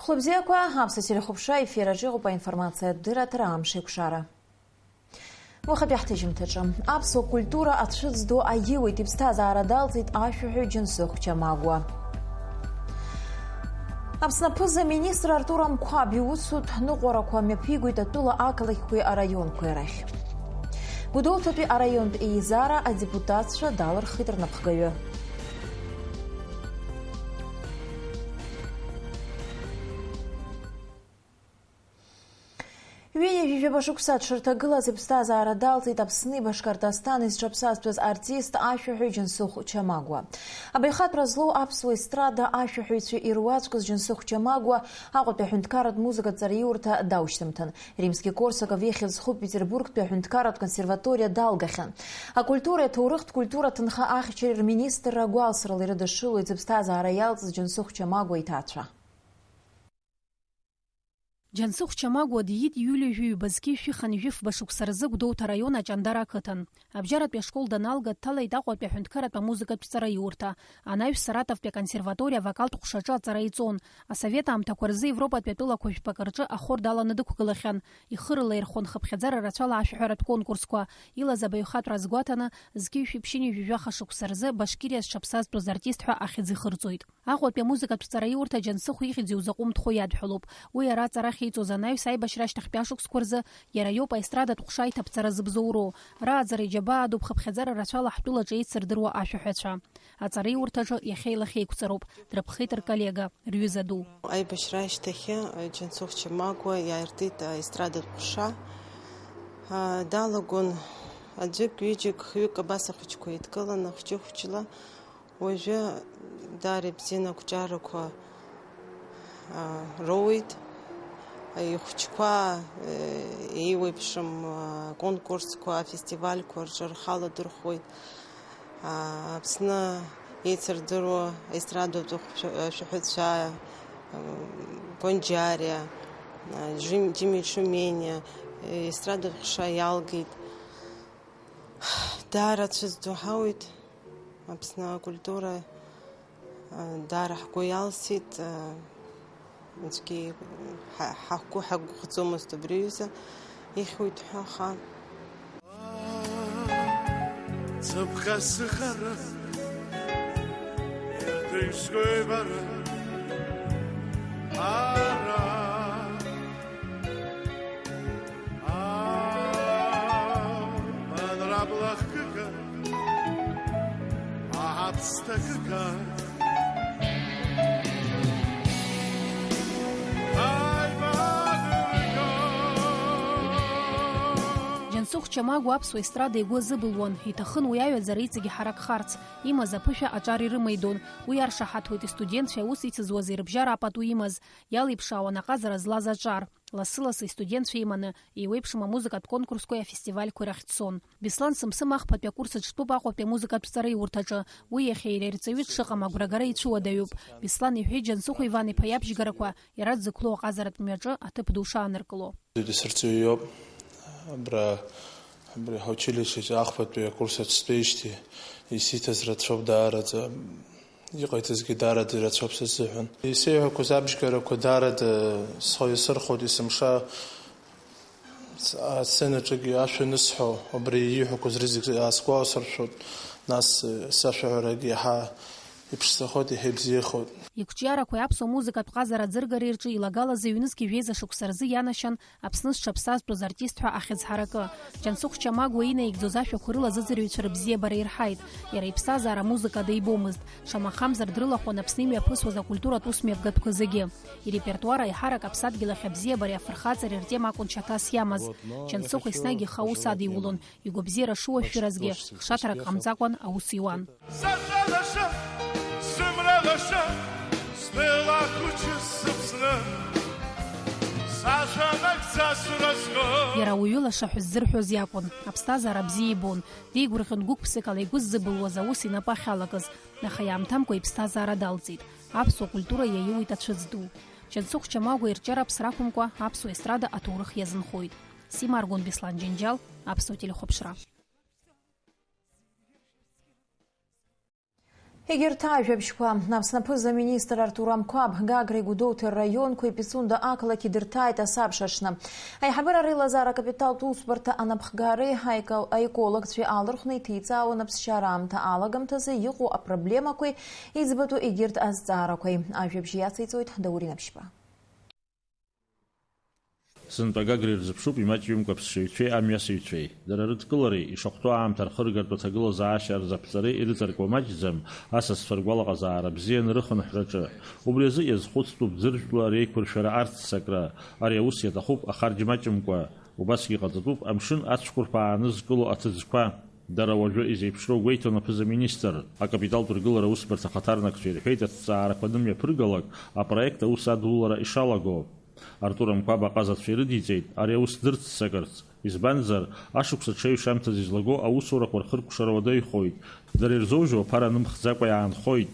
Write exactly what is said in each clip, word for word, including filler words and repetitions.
Хәлыбзиақәа, Аԥсуа телехәаԥшра ефир аҿы иҟоуп аинформациатә дырраҭара Амш еиқәшара. Уахатәи ҳҭыжьымҭаҿы. Аԥсуа культура ацәыӡ ду аиуеит, иԥсҭазаара далҵит ашәаҳәаҩ Џьансыхә Чамагәуа. Аԥсны аԥыза-министр Артур Амқәаб иусутә ныҟәарақәа мҩаԥигоит атәыла ақалақьқәеи араионқәеи рахь. Гәдоуҭатәи араионтә еизара адепутатцәа далырхит рнапхгаҩы. Ҩынҩажәижәаба шықәса дшырҭагылаз иԥсҭазаара далҵит Аԥсни Башкортостани зҽаԥсазтәыз артист, ашәаҳәаҩ Џьансыхә Чамагәуа. Абаҩхатәра злоу аԥсуа естрада ашәаҳәаҩцәа ируаӡәкыз Џьансыхә Чамагәуа Аҟәатәи аҳәынҭқарратә музыкатә ҵараиурҭа даушьҭымҭан. Римски-Корсаков ихьӡ зху Петербургтәи аҳәынҭқарратә консерваториа далгахьан. Акультуреи аҭоурыхтә культура аҭынха ахьчареи рминистрра агәалсрала ирыдышшылоит зыԥсҭазаара иалҵыз Џьансыхә Чамагәуа иҭаацәа. Џьансыхә Чамагәуа диит иулиа жәаҩба зқьи жәшәи хынҩажәи фба шықәса рзы Гәдоуҭа араион Аҷандара ақыҭан. Абжьаратәи ашкол даналга, дҭалеит Аҟәатәи аҳәынҭқарратә амузыкатә ҵараиурҭа. Анаҩс Саратовтәи аконсерваториа авокалтә ҟәшаҿы аҵара иҵон. Асовет аамҭақәа рзы Европатәи атәылақәа жәпак рҿы ахор даланы дықәгылахьан. Ихы рылаирхон хыԥхьаӡара рацәала ашәаҳәаратә конкурсқәа. Илаз абаҩхатәра азгәаҭаны, зқьи жәшәи ԥшьынҩажәи жәаха шықәса рзы Башкириа зҽаԥсазтәыз артист ҳәа ахьӡ ихырҵоит. Аҟәатәи амузыкатә ҵараиурҭа Џьансыхә ихьӡ иузаҟәымҭхо иадҳәалоуп. Уи ара аҵара ахьиҵоз анаҩс аибашьра ашьҭахьтәи ашықәсқәа рзы иара иоуп аестрадатә ҟәша аиҭаԥҵара зыбзоуроу. Рааӡара иџьабаа дуп хыԥхьаӡара рацәала ҳтәылаҿы еицырдыруа ашәаҳәацәа. Аҵараиурҭаҿы иахьа илахьеиқәҵароуп, дрыԥхеит рколлега, рҩыза ду. Аибашьра ашьҭахьы Џьансыхә Чамагәуа иаиртит аестрадатә ҟәша. Далагон аӡәык, ҩыџьак, хҩык абас ахәыҷқәа еидкыланы, хәҷы-хәҷла. Уажәы даара ибзианы ақәҿиарақәа, аа, роуеит. Ихәыҷқәа, э, еиуеиԥшым, аа, конкурсқәа, афестивальқәа рҿы рхы аладырхәуеит. Аа, Аԥсны еицырдыруа аестрадатә шәа-, шәаҳәацәа, аа, Гонџьариа, аа, Џьим-, Џьими Ҽумениа, э, аестрадатә ҟәша иалгеит. Даара ацәыӡ ду ҳауит. Аԥсны акультура, а, даара ҳгәы иалсит, а, аӡәгьы ҳа-, ҳгәы ҳагәыхӡомызт убри аҩыза, ихьуеит ҳәа, аха. Цыԥха сыхара, ирҭыҩсгои бара, ара. Аманрабла хкыка, аҳаԥсҭа кыка. Џьансыхә Чамагәуа аԥсуа естрада игәы азыбылуан, иҭахын уи аҩаӡара иҵегь иҳаракхарц, имаз аԥышәа аҿар ирымеидон, уи аршаҳаҭуеит истудентцәа аус ицызуаз ирыбжьара апату имаз, иалеиԥшаауан аҟазара злаз аҿар. Лассы-лассы истудентцәа иманы, еиуеиԥшым амузыкатә конкурсқәеи афестивальқәеи рахь дцон. Беслан Сымсым ахԥатәи акурс аҿтәуп Аҟәатәи амузыкатә ҵараиурҭаҿы. Уи иахьа иара ирҵаҩы дшыҟам агәрагара ицәыуадаҩуп. Беслан иҳәеит, Џьансыхә Иван-иԥа иабжьгарақәа иара дзықәлоу аҟазаратә мҩаҿы аҭыԥ ду шааныркыло. Дасырҵаҩы иоуп. Абра, абри ҳаучилище ахԥатәи акурс аҿы стәеижьҭеи исиҭаз рацәоуп даараӡа. Иҟаиҵазгьы даараӡа ирацәоуп са сзыҳәан. Исеиҳәақәоз абжьгарақәа даараӡа схы иасырхәоит, есымша асценаҿгьы ашәа анысҳәо, убри ииҳәақәоз рызегь аасгәаласыршәоит, нас сашәаҳәарагьы иаҳа иԥшӡахоит, иаҳа ибзиахоит. Иқәҿиарақәеи аԥсуа музыкатә ҟазара аӡыргареи рҿы илагалаз ҩнызқь жәеиза шықәса рзы ианашьан Аԥсны зҽаԥсазтәыз артист ҳәа ахьӡ ҳаракы. Џьансыхә Чамагәуа инаигӡоз ашәақәа рыла зыӡырҩцәа рыбзиабара ирҳаит. Иара иԥсҭазаара амузыкада ибомызт. Шамахамзар, дрылахәын Аԥсны имҩаԥысуаз акультуратә усмҩаԥгатәқәа зегьы. Ирепертуар аиҳарак аԥсадгьыл ахь абзиабареи афырхаҵареи ртема акәын шьаҭас иамаз. Џьансыхә еснагь ихы аус адиулон. Игәабзиара шуашәшәыразгьы, хшаҭарак ҟамҵакәан аус иуан. Саша лаша, сымра лаша, стәела хәыҷы сыԥсны, сашәа нагӡа суразго. Иара ауаҩы лаша ҳәа ззырҳәоз иакәын, аԥсҭазаара бзиа ибон, деигәырӷьон гәык-ԥсыкала игәы ззыбылуаз аус инапы ахьалагаз, аха иаамҭамкәа иԥсҭазаара далҵит, аԥсуа культура иаиуит ацәыӡ ду. Џьансыхә Чамагәуа ирҿиара аԥсра акәымкәа, аԥсуа естрада аҭоурых иазынхоит. Сима Аргәын, Беслан Џьынџьал, Аԥсуа телехәаԥшра. Егьырҭ ажәабжьқәа. Аԥсны аԥыза-министр Артур Амқәаб Гагреи Гәдоуҭа раионқәеи Пицунда ақалақь идырҭааит асабша аҽны. Аиҳабыра реилазаара акапиталтә усбарҭа анапхгареи аеко-, аекологцәеи алархәны иҭеиҵаауан аԥсшьара аамҭа алагамҭазы иҟоу апроблемақәеи иӡбатәу егьырҭ азҵаарақәеи. Ажәабжь иациҵоит Даур Инаԥшьба. Сынтәа Гагра ирзыԥшуп имаҷҩымкәа аԥсшьаҩцәеи амҩасыҩцәеи. Дара рыдкылареи, ишахәҭоу аамҭа рхыргартә аҭагылазаашьа рзаԥҵареи ирыҵаркуа маҷӡам асасцәа ргәалаҟазаара бзианы рыхынҳәраҿы. Убри азы иазхәыцтәуп ӡыржәтәла реиқәыршәара арццакра. Ари аус иаҭахуп ахарџь маҷымкәа. Убасгьы иҟаҵатәуп амшын ацәқәырԥа аанызкыло аҭыӡқәа. Дара уажәы изеиԥшроу гәеиҭон аԥыза-министр. Акапиталтә ргылара аусбарҭа ахаҭарнакцәа ирҳәеит, аҭҵаарақәа анымҩаԥыргалак, апроект аус адулара ишалаго. Артур Амқәаб аҟазацәа ирыдиҵеит ари аус дырццакырц, избанзар, ашықәса ҽеиҩшамҭазы излаго аусурақәа рхыркәшара уадаҩхоит, дара ирзоужьуа аԥара нымхӡакәа иаанхоит.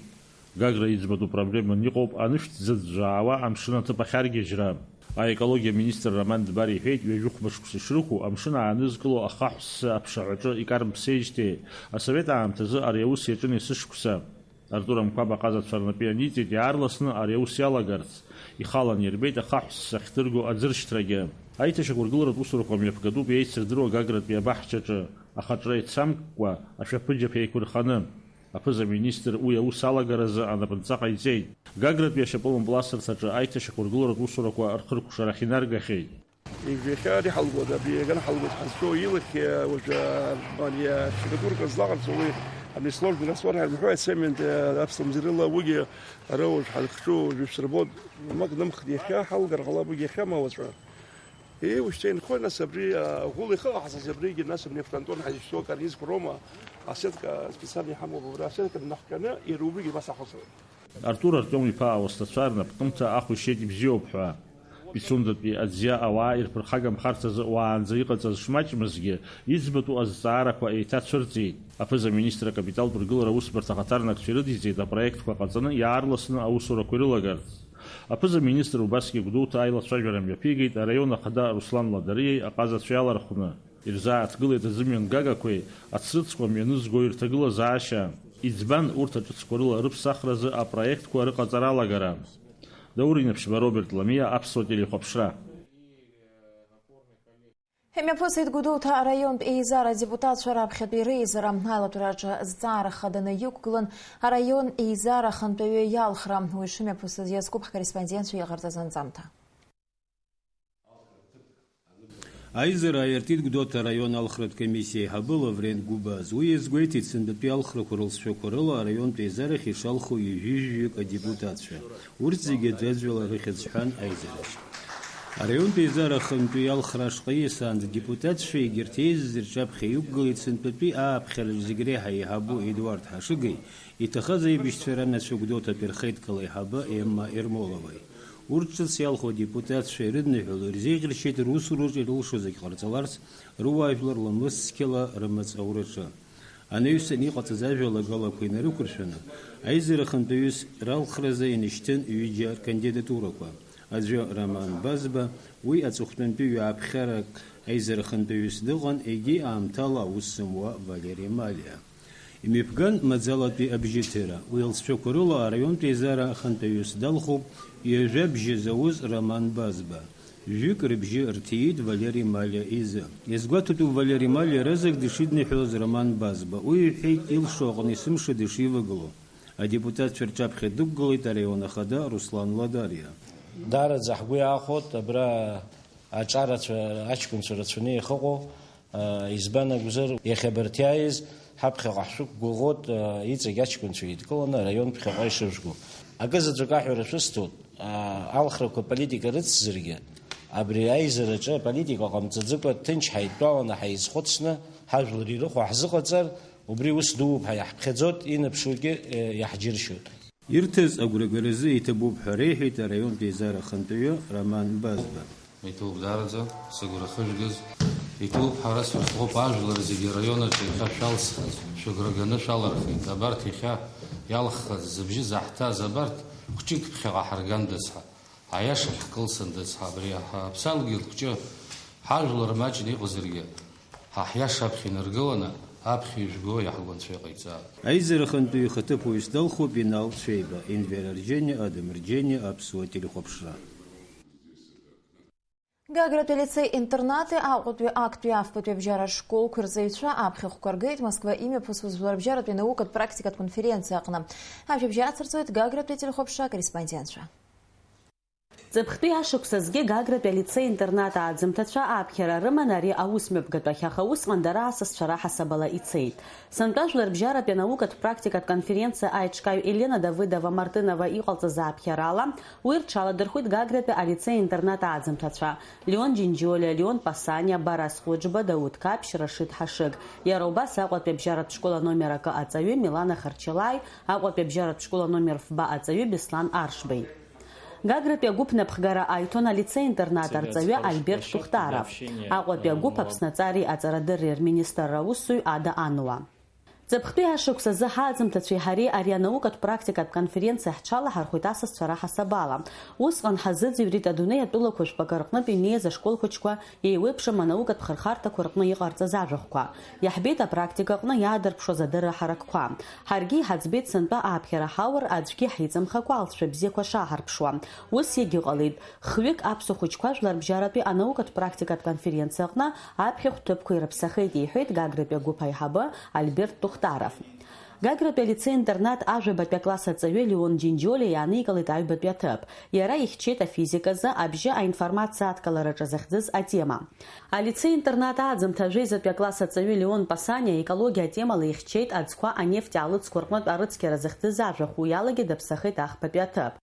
Гагра иӡбатәу проблеман иҟоуп анышә ҭӡыӡәӡәаауа амшын аҭыԥ ахьаргьежьра. Аекологиа министр Роман Дбар иҳәеит, ҩажәи хәба шықәса ишрықәу амшын аанызкыло ахаҳә ссы аԥшаҳәаҿы икармԥсеижьҭеи, асовет аамҭазы ари аус иаҿын есышықәса. Артур Амқәаб аҟазацәа рнапы ианиҵеит иаарласны ари аус иалагарц. Ихала нирбеит ахаҳә ссы ахьҭырго аӡыршьҭрагьы. Аиҭашьақәыргыларатә усурақәа мҩаԥгатәуп еицырдыруа Гагратәи абаҳчаҿы, ахаҿра еицамккәа, ашәаԥыџьаԥ еиқәырханы. Аԥыза-министр уи аус алагаразы анапынҵа ҟаиҵеит. Гагратәи ашьапылампыласырҭаҿы аиҭашьақәыргыларатә усурақәа рхыркәшарахь инаргахьеит. Ижәҩахьа ари ҳалгоит, абри иаганы ҳалгоит ҳазшәо илахь, уажәы, ари ашьакатурка злаҟарҵо уи, абри сложный растворҳәа ирымҳәои ацемент, аԥслымӡырыла уигьы ара уажә ҳазхшәу уажәы шәрбоит, мак нымхт иахьа ҳалгар ҟалап, уигьы иахьа ма уаҵәы. Еи, ушьҭа инхоит, нас, абри, а, ӷәыла ихыҟаҳҵаз абригьы, нас, абни афронтон ҳазышьҭоу акарнизқәа роума, асетка специально иҳамоуп, абра асеткаҿы наҳҟьаны, иара убригьы абас ахысроуп. Артур Артиом-иԥа ауасҭацәа рнапкымҭа ахә ишьеит ибзиоуп ҳәа. Пицундатәи аӡиа ауаа ирԥырхагамхарц азы уаанӡа иҟаҵаз шмаҷмызгьы, иӡбатәу азҵаарақәа еиҭацәырҵит. Аԥыза-министр акапиталтә ргылара аусбарҭа ахаҭарнакцәа ирыдиҵеит апроектқәа ҟаҵаны иаарласны аусурақәа ирылагарц. Аԥыза-министр убасгьы Гәдоуҭа аилацәажәара мҩаԥигеит араион ахада Руслан Ладариеи аҟазацәеи алархәны. Ирзааҭгылеит аӡымҩан гагақәеи ацрыҵқәа мҩанызгои рҭагылазаашьа. Иӡбан урҭ аҿыцқәа рыла рыԥсахразы апроектқәа рыҟаҵара алагара. Даур Инаԥшьба, Роберт Ламиа, Аԥсуа телехәаԥшра. Имҩаԥысит Гәдоуҭа араионтә еизара адепутатцәа раԥхьатәи реизара. Аилатәараҿы зҵаара хаданы иқәгылан араион еизара ахантәаҩы иалхра. Уи шымҩаԥысыз иазкуп ҳкорреспондентцәа иҟарҵаз анҵамҭа. Аизара аиартит Гәдоуҭа араион алхратә комиссиа аиҳабы Лаврент Гәыбаз. Уи иазгәеиҭеит, сынтәатәи алхрақәа рылҵшәақәа рыла араионтә еизарахь ишалху ҩажәи жәаҩык адепутатцәа. Урҭ зегьы аӡәаӡәала рыхьӡ ҳәан аизараҿы. Араионтә еизара ахантәаҩы иалхра ашҟа ииасаанӡа адепутатцәа егьырҭ еизаз рҿаԥхьа иқәгылеит сынтәатәи ааԥхьараҿы зегь реиҳа еиҳабу Едуард Ҳашыгеи, иҭахаз аибашьцәа ранацәа Гәдоуҭатәи рхеидкыла аиҳабы Емма Ермоловаи. Урҭ ҿыц иалху адепутатцәа ирыдныҳәало ирзеиӷьаршьеит русураҿы ирылшо зегь ҟарҵаларц, руаажәлар ламыс цқьала рымаҵ аураҿы. Анаҩсан иҟаҵаз ажәалагалақәа инарықәыршәаны, аизара ахантәаҩыс ралхразы инашьҭын ҩыџьа ркандидатурақәа. Аӡәы Роман Базба, уи аҵыхәтәантәи ҩааԥхьарак аизара ахантәаҩыс дыҟан, егьи аамҭала аус зымуа Валери Малиа. Имҩаԥган маӡалатәи абжьыҭира. Уи алҵшәақәа рыла араионтә еизара ахантәаҩыс далхуп ҩажәа бжьы зауз Роман Базба. Жәҩык рыбжьы рҭиит Валери Малиа изы. Иазгәаҭатәуп Валери Малиа разак дышидныҳәалаз Роман Базба. Уи иҳәеит илшо аҟны есымша дышивагылоу. Адепутатцәа рҿаԥхьа дықәгылеит араион ахада Руслан Ладариа. Даараӡа ҳгәы иаахәоит абра аҿарацәа, аҷкәынцәа рацәаны иахыҟоу. Избан акәзар, иахьа абарҭ иааиз ҳаԥхьаҟа ҳшәықәгәыӷуеит, иҵегь аҷкәынцәа еидкыланы араион ԥхьаҟа ишыжәго. Акы заҵәык аҳәара шәысҭоит, алхрақәа политика рыцзаргьы, абри аизараҿы аполитика ҟамҵаӡыкәа ҭынч ҳаидтәаланы ҳаизхәыцны ҳажәлар ирыхәо ҳзыҟаҵар, убри ус дууп ҳәа иаҳԥхьаӡоит, инаԥшугьы иаҳџьыршьоит. Ирҭаз агәрагаразы иҭабуп ҳәа реиҳәеит араионтә еизара ахантәаҩы Роман Базба. Иҭабуп даараӡа, сыгәра хыжәгаз. Иҭабуп ҳәа расҳәахоуп, ажәлар зегьы араион аҿы иахьа шәалсхыз, шәыгәра ганы шәалырхит. Абарҭ иахьа иалххыз, зыбжьы заҳҭаз абарҭ хәҷык ԥхьаҟа ҳаргандаз ҳәа, аиаша ҳкылсындаз ҳәа, абри ҳаԥсадгьыл хәҷы ҳажәлар маҷны иҟазаргьы, ҳа ҳиаша аԥхьа инаргыланы, Аԥхьа ижәго иаҳгәынцәа иҟаиҵап. Аизарахантәи ихаҭыԥуаҩыс далхуп Инал Цәеиба, Инвер Арџьениа, Адам Рџьениа, Аԥсуа телехәаԥшра. Гагратәи алицеи-интернати Аҟәатәи актәи афбатәи абжьаратә школқәа рҵаҩцәа аԥхьахәқәа ргеит Москва имҩаԥысуаз жәларбжьаратәи анаукатә практикатә конференциа аҟны. Ажәабжь ацырҵоит Гагратәи ателехәаԥшра акорреспондентцәа. Ҵыԥхтәи ашықәс азгьы Гагратәи алицеи-интернат ааӡымҭацәа аԥхьара рыман ари аусмҩаԥгатәахь, аха усҟан дара асасцәа раҳасабала ицеит. Сынтәа жәларбжьаратәи анаукатә практикатә конференциа аиҿкаҩ Елена Давыдова-Мартынова иҟалҵаз ааԥхьарала, уи рҽаладырхәит Гагратәи алицеи-интернат ааӡымҭацәа Леон Џьынџьолиа, Леон Пасаниа, Барас Хәыџба, Дауҭ Қаԥшь, Рашид Ҳашыг. Иара убас Аҟәатәи абжьаратә школ аномер акы аҵаҩы Милана Харчалааи, Аҟәатәи абжьаратә школ аномер фба аҵаҩы Беслан Аршбеи. Гагратәи агәыԥ напхгара аиҭон алицеи-интернат арҵаҩы Альберт Тухтаров, Аҟәатәи агәыԥ Аԥсны аҵареи аҵарадырреи рминистрра аусзуҩ Ада Ануа. Ҵыԥхтәи ашықәс азы ҳааӡымҭацәеи ҳареи ари анаукатә практикатә конференциа ҳҽалаҳархәеит асасцәа раҳасабала. Усҟан ҳазыӡырҩит адунеи атәылақәа жәпакы рҟнытә инеиз ашкол хәыҷқәа еиуеиԥшым анаукатә хырхарҭақәа рҟны иҟарҵаз ажәахәқәа. Иаҳбеит апрактика аҟны иаадырԥшуаз адырра ҳаракқәа. Ҳаргьы иҳаӡбеит сынтәа ааԥхьара ҳаур, аӡәгьы ҳиҵамхакәа алҵшәа бзиақәа шааҳарԥшуа. Ус иагьыҟалеит. Хҩык аԥсуа хәыҷқәа жәларбжьаратәи анаукатә практикатә конференциа аҟны аԥхьахә ҭыԥқәа ирыԥсахеит, иҳәеит Гагратәи агәыԥ аиҳабы Альберт Тухтаров. Гагратәи алицеи-интернат ажәабатәи акласс аҵаҩы Леон Џьынџьолиа иааникылеит аҩбатәи аҭыԥ. Иара ихьчеит афизиказы, абжьы аинформациа адкылараҿы захьӡыз атема. Алицеи-интернат ааӡымҭа ажәеизатәи акласс аҵаҩы Леон Пасаниа аекологиа атемала ихьчеит аӡқәа анефть аалыҵқәа рҟнытә арыцқьара захьӡыз ажәахә, уи алагьы даԥсахеит ахԥатәи аҭыԥ.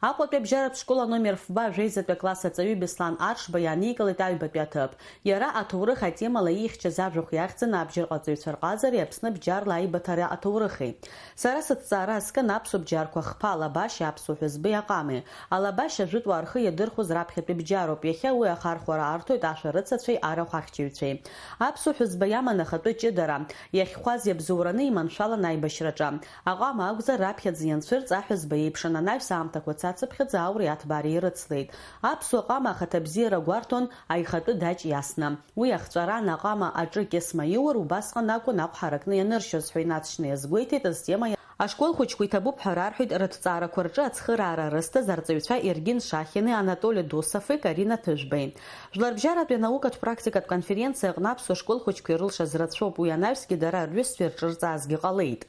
Аҟәатәи абжьаратә школ аномер фба ажәеизатәи акласс аҵаҩы Беслан Аршба иааникылеит аҩбатәи аҭыԥ. Иара аҭоурых атемала иихьчаз ажәахә иахьӡын абџьарҟаҵаҩцәа рҟазареи Аԥсны бџьарла аибыҭара аҭоурыхи. Сара сыҭҵаара аскын аԥсуа бџьарқәа хԥа, Алабашьа аԥсуа ҳәызбеи аҟами. Алабашьа ажәытәуаа рхы иадырхәоз раԥхьатәи бџьароуп, иахьа уи ахархәара арҭоит ашәарыцацәеи арахә ахьчаҩцәеи. Аԥсуа ҳәызба иаман ахатәы ҷыдара, иахьхәаз иабзоураны иманшәалан аибашьраҿы. Аҟама акәзар, раԥхьаӡа ианцәырҵ, аҳәызба иеиԥшын анаҩс аамҭақәа цацыԥхьаӡа ауреи аҭбаареи ирыцлеит. Аԥсуа ҟама ахаҭабзиара гәарҭон аихатәы даҷ иасны. Уи ахҵәаран аҟама аҿы кьысма иур, убасҟан акәын аҟә ҳаракны ианыршьоз ҳәа инаҵшьны иазгәеиҭеит азтема. Ашкол хәыҷқәа иҭабуп ҳәа рарҳәеит рыҭҵаарақәа рҿы ацхыраара рызҭаз арҵаҩцәа Ергин Шахини, Анатоли Дософи, Карина Ҭыжәбеи. Жәларбжьаратәи анаукатә практикатә конференциа аҟны аԥсуа школ хәыҷқәа ирылшаз рацәоуп, уи анаҩсгьы дара рҩызцәа ирҿырҵаазгьы ҟалеит.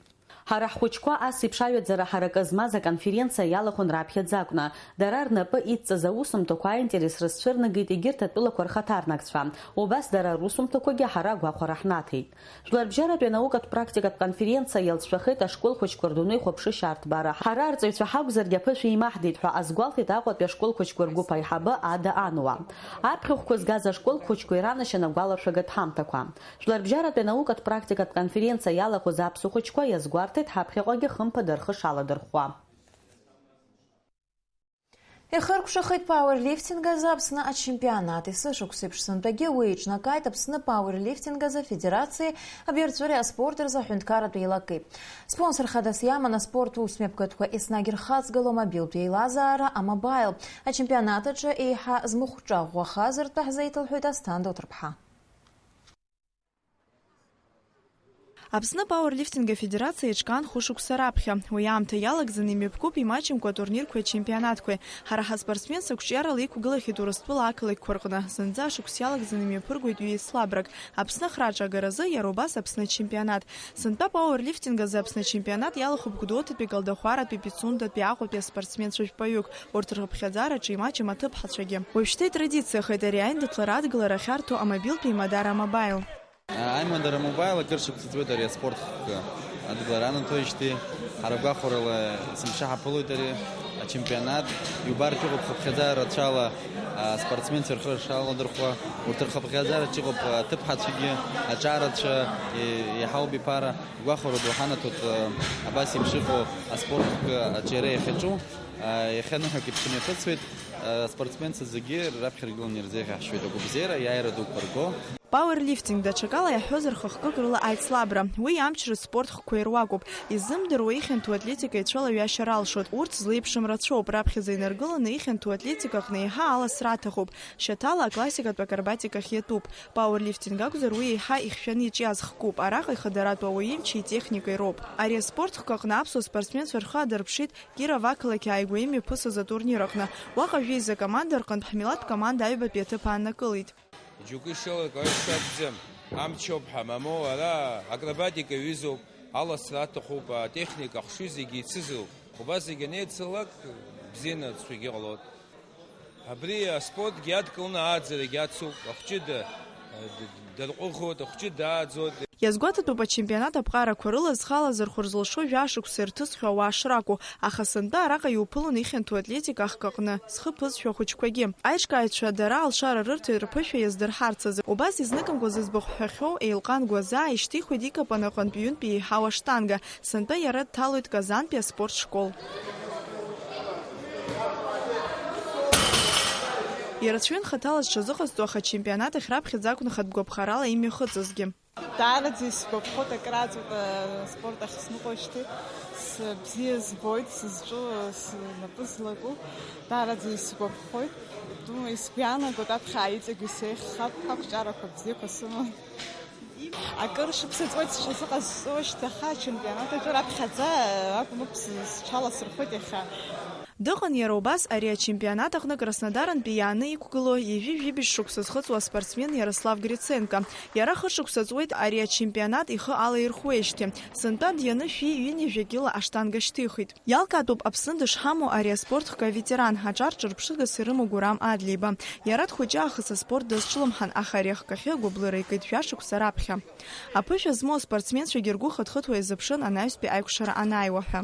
Ҳара ҳхәыҷқәа ас еиԥш аҩаӡара ҳаракы змаз аконференциа иалахәын раԥхьаӡа акәны. Дара рнапы идҵаз аусумҭақәа аинтерес рызцәырнагеит егьырҭ атәылақәа рхаҭарнакцәа. Убас дара русумҭақәагьы ҳара агәахәара ҳнаҭеит. Жәларбжьаратәи анаукатә практикатә конференциа иалҵшәахеит ашкол хәыҷқәа рдунеи хәаԥшышьа арҭбара. Ҳара арҵаҩцәа ҳакәзаргьы аԥышәа еимаҳдеит ҳәа азгәалҭеит Аҟәатәи ашкол хәыҷқәа ргәыԥ аиҳабы Ада Ануа. Аԥхьахәқәа згаз ашкол хәыҷқәа иранашьан агәаларшәагатә ҳамҭақәа. Жәларбжьаратәи анаукатә практикатә конференциа иалахәыз аԥсуа хәыҷқәа иазгәарҭеит ҳаԥхьаҟагьы хымԥада рхы шаладырхәуа. Ихыркәшахеит пауерлифтинг азы Аԥсны ачемпионат. Есышықәсеиԥш сынтәагьы уи еиҿнакааит Аԥсны пауерлифтинг азы афедерациеи абиарҵәыреи аспорт рзы аҳәынҭқарратә еилакеи. Спонсор хадас иаман аспорт усмҩаԥгатәқәа еснагь ирхаҵгыло амобилтә еилазаара А-Мобаил. Ачемпионат аҿы еиҳа змыхәҿа ӷәӷәахаз ртәы ҳзеиҭалҳәеит Асҭанда Уҭырԥҳа. Аԥсны пауерлифтинг афедерациа еиҿкаан хәышықәса раԥхьа. Уи аамҭа иалагӡаны имҩаԥгоуп имаҷымкәа атурнирқәеи ачемпионатқәеи. Ҳара ҳаспортсменцәа қәҿиарала иқәгылахьеит Урыстәыла ақалақьқәа рҟны. Зынӡа ашықәс иалагӡаны имҩаԥыргоит ҩеицлабрак, Аԥсны ахраҿы агаразы, иара убас Аԥсны ачемпионат. Сынтәа пауерлифтинг азы Аԥсны ачемпионат иалахәуп Гәдоуҭатәи, Галдахәаратәи, Пицундатәи, Аҟәатәи аспортсменцәа жәпаҩык. Урҭ рхыԥхьаӡараҿы имаҷым аҭыԥҳацәагьы. Уажәшьҭа итрадициахеит ари аиндаҭлара адгылара ахьарҭо амобилтә еимадара А-Мобаил. Аимадара А-Мобаил акыр шықәса ҵуеит ари аспорт хкы адгылара анаҭоижьҭеи. Ҳара гәахәарала есымша ҳаԥылоит ари ачемпионат. Иубартә иҟоуп хыԥхьаӡара рацәала аспортсменцәа рхы шаладырхәуа. Урҭ рхыԥхьаӡараҿ иҟоуп аҭыԥҳацәагьы, аҿарацәа, е-, еиҳауп иԥара. Гәахәара ду ҳанаҭоит, э, абас еиԥш иҟоу аспорт хкы аҿиара иахьаҿу, э, иахьа ныҳәак еиԥш имҩаԥысуеит, э, аспортсменцәа зегьы раԥхьа иргыланы ирзеиӷьаҳшьоит агәабзиара, иааира дуқәа рго. Пауерлифтинг, даҽакала иаҳҳәозар, хы-хкык рыла аицлабра. Уи амчра спорт хкқәа ируакуп. Изымдыруа Ихьанҭоу атлетика ицәалаҩашьар алшоит. Урҭ злеиԥшым рацәоуп. Раԥхьаӡа инаргыланы ихьанҭоу атлетика аҟны еиҳа аласра аҭахуп. Шьаҭала аклассикатә акробатикахь иатәуп. Пауерлифтинг акәзар, уи еиҳа ихьшәаны иҿиаз хкуп. Араҟа ихадаратәу ауаҩы имчи итехникеи роуп. Ари аспорт хкы аҟны аԥсуа спортсменцәа рхы адырԥшит Кирово ақалақь ааигәа имҩаԥысыз атурнир аҟны. Уаҟа жәеиза команда рҟынтә ҳмилаҭтә команда аҩбатәи аҭыԥ ааннакылеит. Џьоукы ишеилыркаауа шьҭа акәӡам, амч ауп ҳәа, мамоу, ара акробатика ҩызоуп, аласра аҭахуп, атехника ахшыҩ зегьы еицызроуп. Убас зегьы анеицылак, бзианы ацәгьагьы ҟалоит. Абри аспортгьы иадкыланы ааӡарагьы ацуп, ахәҷыда, д-, дарҟәыӷоит, ахәҷы дааӡоит. Иазгәаҭатәуп ачемпионат аԥҟарақәа рыла зхы алазырхәыр зылшо жәашықәса ирҭысхьоу ауаа шракәу, аха сынтәа араҟа иуԥылон ихьанҭоу атлетика ахкы аҟны, зхы ԥызшәо ахәыҷқәагьы. Аиҿкааҩцәа дара алшара рырҭеит рԥышәа иаздырҳарц азы. Убас изныкымкәа зыӡбахә ҳәахьоу Еилҟан Гәазаа ишьҭихуеит икапан аҟынтә ҩынтә еиҳау аштанга. Сынтәа иара дҭалоит Казантәи аспорт школ. Ирацәаҩын хаҭала зҽазыҟазҵо, аха ачемпионат ахь раԥхьаӡа акәын хатә гәаԥхарала имҩахыҵызгьы. Даараӡа исгәаԥхоит, акрааҵуеит аспорт ахь сныҟәоижьҭеи. Сыбзиа збоит, сызҿу, снапы злаку. Даараӡа исгәаԥхоит. Думаю, сгәы иаанагоит, аԥхьа иҵегьы сеиӷьхап, ақәҿиарақәа бзиақәа сыман. Акыр шықәса ҵуеит сҽазыҟазҵо, шьҭахьҟа ачемпионат аҿы раԥхьаӡа акәын, сҽаласырхәит иахьа. Дыҟан иара убас ари ачемпионат аҟны Краснодарантәи иааны иқәгылоу ҩажәи жәибжь шықәса зхыҵуа аспортсмен Иарослав Гриценко. Иара хышықәса ҵуеит ари ачемпионат ихы алаирхуеижьҭеи. Сынтәа дианы шәи ҩынҩажәа кьыла аштанга шьҭихит. Иалкаатәуп Аԥсны дышҳамоу ари аспорт хкы аветеран, аҿар ҿырԥшыгас ирымоу Гурам Адлеиба. Иара дхәыҷы аахыс аспорт дазҿлымҳан, аха ари ахкахьы агәыблыра икит жәашықәса раԥхьа. Аԥышәа змоу аспортсменцәагьы ргәы хыҭхыҭуа иазыԥшын анаҩстәи аиқәшара анааиуа ҳәа.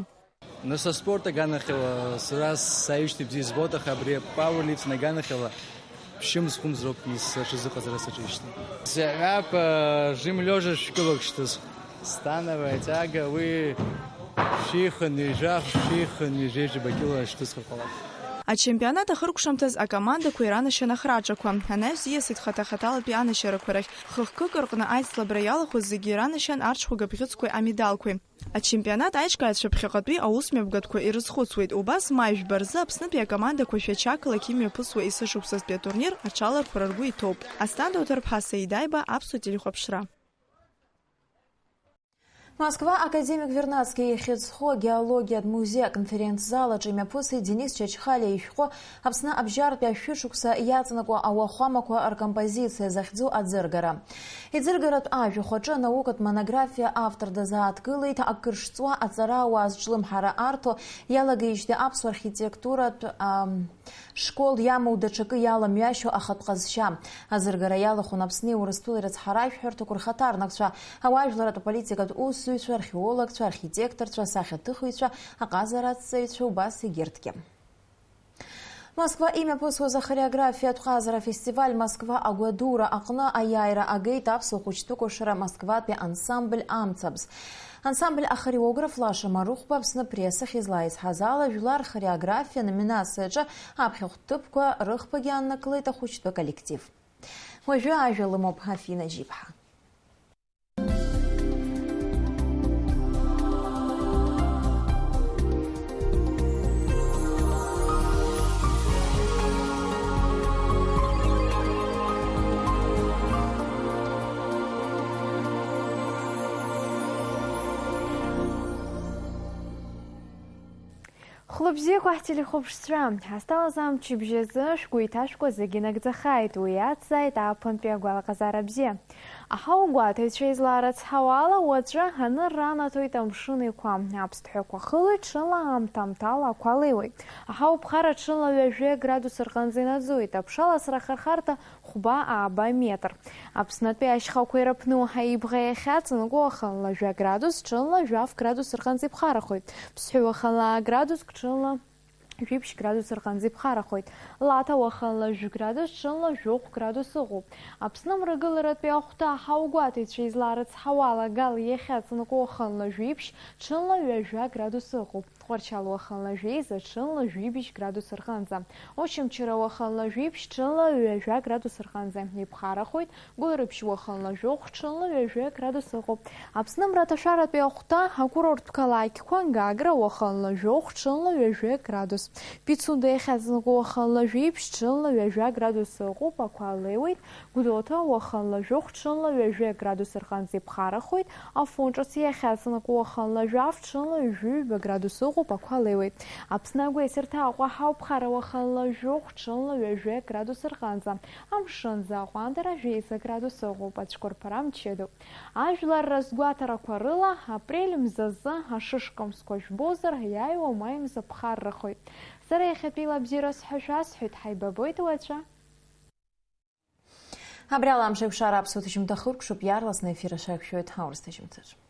Нас аспорт аганахьала сара сааижьҭеи бзиа избоит, аха абри апауерлифтинг аганахьала ԥшьымз-хәымзроуп сыҽазыҟаҵара саҿижьҭеи. Саҳәап, жим лёжа шәкылак шьҭысх. Становая тяга, уи шәихын ҩажәа, шәихын ҩажәеиҿба кьыла шьҭысхыр ҟалап. Ачемпионат ахыркәшамҭаз акомандақәа иранашьан ахраҿақәа. Анаҩс ииасит хаҭа-хаҭалатәи анашьарақәа рахь. Хы-хкык рҟны аицлабра иалахәыз зегьы иранашьан арҽхәага бӷьыцқәеи амедалқәеи. Ачемпионат аиҿкааҩцәа ԥхьаҟатәи аусмҩаԥгатәқәа ирызхәыцуеит. Убас маи жәба рзы Аԥснытәи акомандақәа Шәача ақалақь имҩаԥысуа есышықәсазтәи атурнир аҽалархәра ргәы иҭоуп. Асҭанда Уҭарԥҳа, Саида Аиба, Аԥсуа телехәаԥшра. Москва академик Вернадски ихьӡ зху агеологиатә музеи аконференц-зал аҿы имҩаԥысит Денис Чачхалиа ишәҟәы Аԥсны абжьаратәи ашәышықәса иаҵанакуа ауахәамақәа ркомпозициа захьӡу аӡыргара. Иӡыргаратә ажәахә аҿы анаукатә монографиа автор дазааҭгылеит, акыр шҵуа аҵарауаа зҿлымҳара арҭо иалагеижьҭеи аԥсуа архитектуратә, ам, школ иамоу даҽакы иаламҩашьо ахатә ҟазшьа. Аӡыргара иалахәын Аԥсни Урыстәылеи рыцҳаражәҳәарҭақәа рхаҭарнакцәа, ауаажәларатә политикатә усзуҩцәа, археологцәа, архитекторцәа, асахьаҭыхыҩцәа, аҟазара аҵаҩцәа, убас егьырҭгьы. Москва имҩаԥысуаз ахореографиатә ҟазара афестиваль Москва агәадура аҟны аиааира агеит аԥсуа хәыҷтәы кәашара Москватәи ансамбль Амцабз. Ансамбль ахореограф Лаша Марыхәба Аԥсны апрессахь излаизҳаз ала, жәлар хореографиа номинациаҿы аԥхьахә ҭыԥқәа рыхԥагьы ааннакылеит ахәыҷтәы коллектив. Уажәы ажәа лымоуп Афина Џьиԥҳа. Хәлыбзиақәа ҳтелехәаԥшцәа, ҳазҭалаз амчыбжь азы шәгәы иҭашәкуа зегьы нагӡахааит, уи иацзааит ааԥынтәи агәалаҟазаара бзиа. Аҳауагәаҭаҩцәа излаарыцҳауа ала, уаҵәы анырра анаҭоит амшын еиқәа, аԥсҭҳәақәа хылоит, ҽынла аамҭа-аамҭала ақәа леиуеит. Аҳауаԥхара ҽынла ҩажәа градус рҟынӡа инаӡоит, аԥшаласра ахырхарҭа хәба-ааба метр. Аԥснытәи ашьхақәа ирыԥну аибӷа иахьаҵанакуа уахынла жәа градус, ҽынла жәаф градус рҟынӡа иԥхарахоит. Ԥсҳәы уахынла градуск, ҽынла жәиԥшь градус рҟынӡа иԥхарахоит. Лаҭа уахынла жәградус, ҽынла жәохә градус ыҟоуп. Аԥсны мрагыларатәи ахәҭа аҳауагәаҭаҩцәа излаарыцҳауа ала, Гал иахьаҵанакуа уахынла жәиԥшь, ҽынла ҩажәа градус ыҟоуп. Тҟәарчал уахынла жәеиза, ҽынла жәибжь градус рҟынӡа. Очамчыра уахынла жәиԥшь, ҽынла ҩажәа градус рҟынӡа иԥхарахоит. Гәылрыԥшь уахынла жәохә, ҽынла ҩажәа градус ыҟоуп. Аԥсны мраҭашәаратәи ахәҭа акурорттә қалақьқәа: Гагра уахынла жәохә, ҽынла ҩажәа градус. Пицунда иахьаҵанакуа уахынла жәиԥшь, ҽынла ҩажәа градус ыҟоуп, ақәа леиуеит. Гәдоуҭа уахынла жәохә, ҽынла ҩажәа градус рҟынӡа иԥхарахоит. Афон ҿыц иахьаҵанакуа уахынла жәаф, ҽынла ҩажәи ҩба градус ыҟоуп, ақәа леиуеит. Аԥсны агәеисырҭа Аҟәа ҳауԥхара уахынла жәохә, ҽынла ҩажәа градус рҟынӡа. Амшынӡы аҟәандара жәеиза градус ыҟоуп, ацәқәырԥара мчыдоуп. Ажәлар разгәаҭарақәа рыла, апрель мзазы ашышкамсқәа жәбозар, иааиуа маи мза ԥхаррахоит. Сара иахьатәи лабзиарас ҳәа шәасҳәеит, ҳаибабоит уаҵәы. Абри ала амш еиқәшара аԥсуа ҭыжьымҭа хыркәшоуп, иаарласны аефир ашәақәшәоит аурыс ҭыжьымҭаҿ.